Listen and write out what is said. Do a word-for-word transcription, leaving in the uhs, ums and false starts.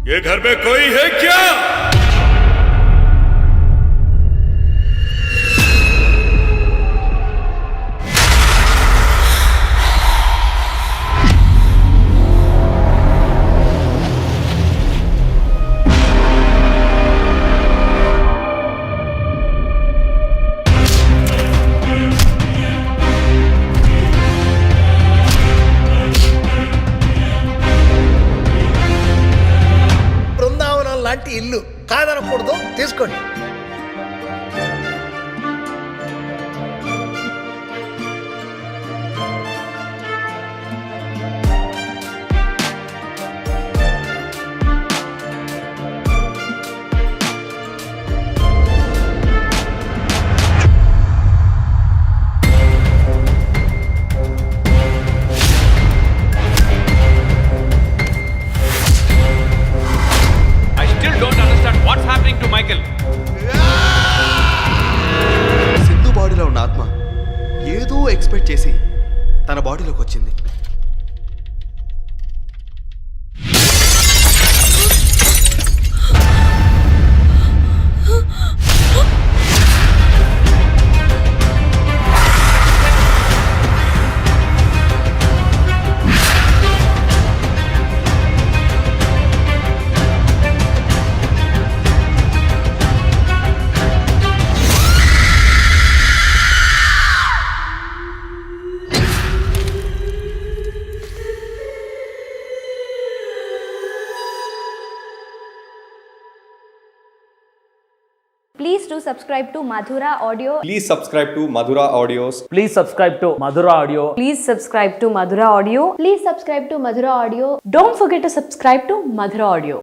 ये घर में कोई है क्या? బృందావనం లాంటి ఇల్లు, కాదనకూడదు, తీసుకోండి. I still don't understand what's happening to Michael. Sindhu బాడీలో ఉన్న ఆత్మ ఏదో ఎక్స్పెక్ట్ చేసి తన బాడీలోకి వచ్చింది. Please do subscribe to Madhura Audio. Please subscribe to Madhura Audios. Please subscribe to Madhura Audio. Please subscribe to Madhura Audio. Please subscribe to Madhura Audio. Don't forget to subscribe to Madhura Audio.